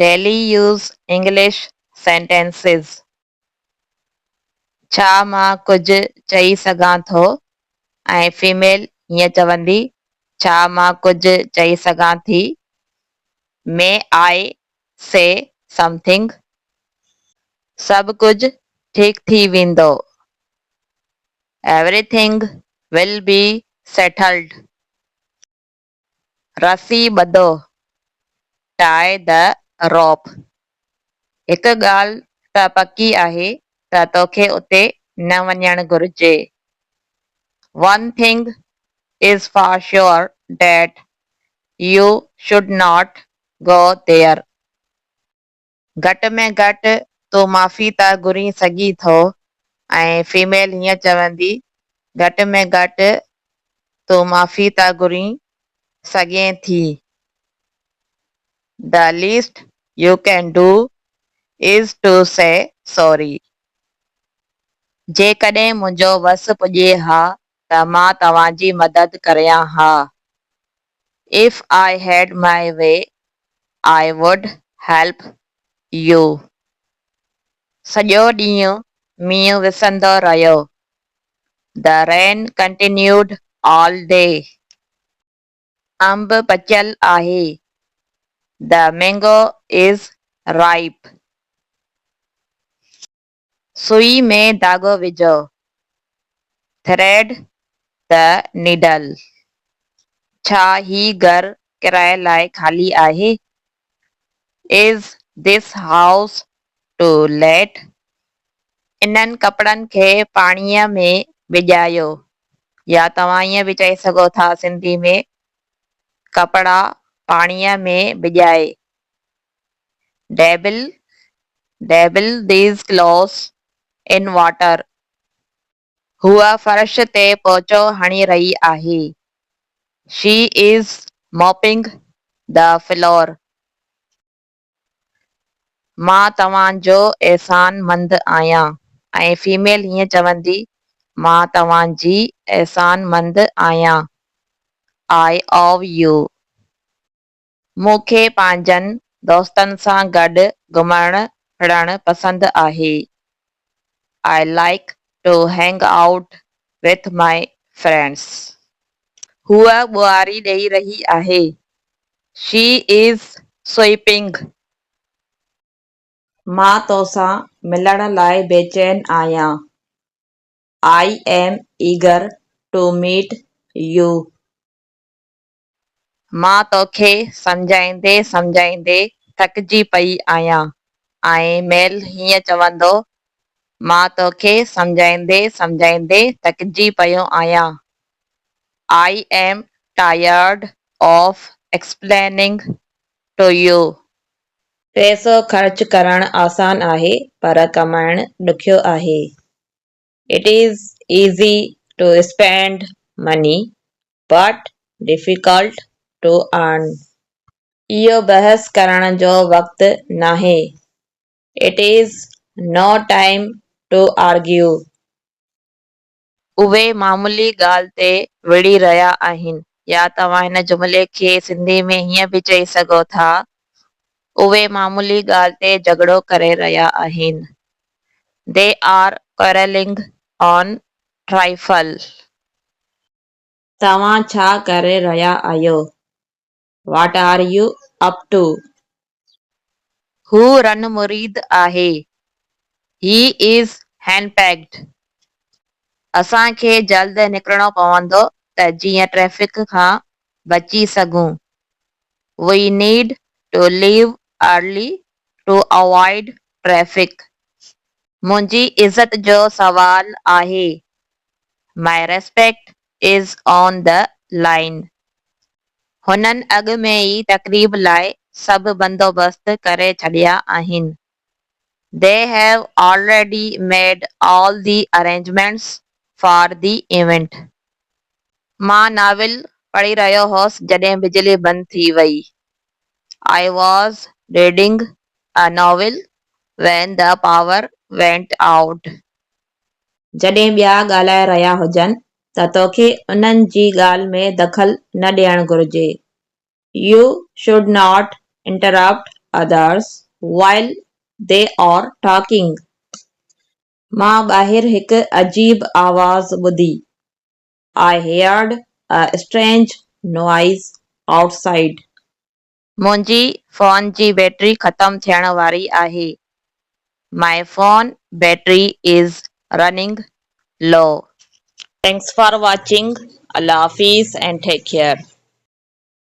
Daily use English sentences. ڇا مان ڪجهه چئي سگهان ٿو؟ ۽ فيميل هيئن چوندي، ڇا مان ڪجهه چئي سگهان ٿي؟ May I say something? سڀ ڪجهه ٺيڪ ٿي ويندو. Everything will be settled. رسي ٻڌو، Tie the rope. هڪ ڳالهه ته پڪي آهي ته توکي اتي نه وڃڻ گهرجي. One thing is for sure that you should not go there. گهٽ ۾ گهٽ تون معافي ته گهرين سگهين ٿو ۽ فيميل هيئن چوندي، گهٽ ۾ گهٽ تون معافي ته گهرين سگهين ٿي. The least you can do is to say sorry. جيڪڏهن منهنجو وس پڄي ها ته مان توهان جي مدد ڪريان ها. If I had my way I would help you. سڄو ڏينهن مينهن وسندو رهيو. The rain continued all day. انب پچيل آهي. The mango is ripe. سوئي ۾ ڌاڳو وجهو. Thread the needle. ڇا هي گهر ڪرائي لاء خالي آهي؟ Is this house to let? انهن ڪپڙن کي پاڻيء ۾ ڀڄايو يا توهان ائين به چئي سگهو ٿا سنڌي ۾ ڪپڙا پاڻيء ۾ ڀڄائي. Dabble, Dabble these clothes in water. هوء فرش تي پوچو هڻي رهي آهي. She is mopping the floor. مان توهان جو احسان مند آهيان ۽ فيميل هيئن چوندي، مان توهان جي احسان مند آهيان. I owe you. مون کي پنهنجن دوستن سان گڏ گهمڻ ڦرڻ پسند آهي. I like to hang out with my friends. هوء ٻهاري ڏئي رهي آهي. She is sweeping. مان توسان ملڻ لاء بيچين آهيان. I am eager to meet you. مان توکي سمجهائيندي سمجهائيندي ٿڪجي پئي آهيان ۽ ميل هيئن چوندو، مان توکي سمجهائيندي سمجهائيندي ٿڪجي پيو آهيان. I am tired of explaining to you. پئسو خرچ ڪرڻ آسان آهي پر ڪمائڻ ڏکيو آهي. It is easy to spend money but difficult to earn. اهو بحث ڪرڻ جو وقت ناهي. It is no time to argue. اهي معمولي ڳالهه تي وڙهي رهيا آهن يا توهان هن جملي کي سنڌي ۾ هيئن به چئي سگهو ٿا، اهي معمولي ڳالهه تي جهڳڙو ڪري رهيا آهن. They are quarreling on trifle. توهان ڇا ڪري رهيا آهيو؟ What are you up to? هو رن مريد آهي. He is henpecked. اسان کي جلد نڪرڻو پوندو ته جيئن ٽريفڪ کان بچي سگهون. We need to leave early to avoid traffic. منهنجي عزت جو سوال آهي. My respect is on the line. هنن اڳ ۾ ئي تقريب لاء سڀ بندوبست ڪري ڇڏيا آهن. They have already made all the arrangements for the event. مان ناول پڙهي رهيو هوس جڏهن بجلي بند ٿي وئي. I was reading a novel when the power went out. جڏهن ٻيا ڳالهائي رهيا هجن ته توکي انهن جي ڳالهه ۾ دخل نه ڏيڻ گهرجي. You should not interrupt others while they are talking. مان ٻاهر هڪ عجيب آواز ٻڌي. I heard a strange noise outside. منهنجي فون جي بيٽري ختم ٿيڻ واري آهي. My phone battery is running low. Thanks for watching. Allah Hafiz and take care.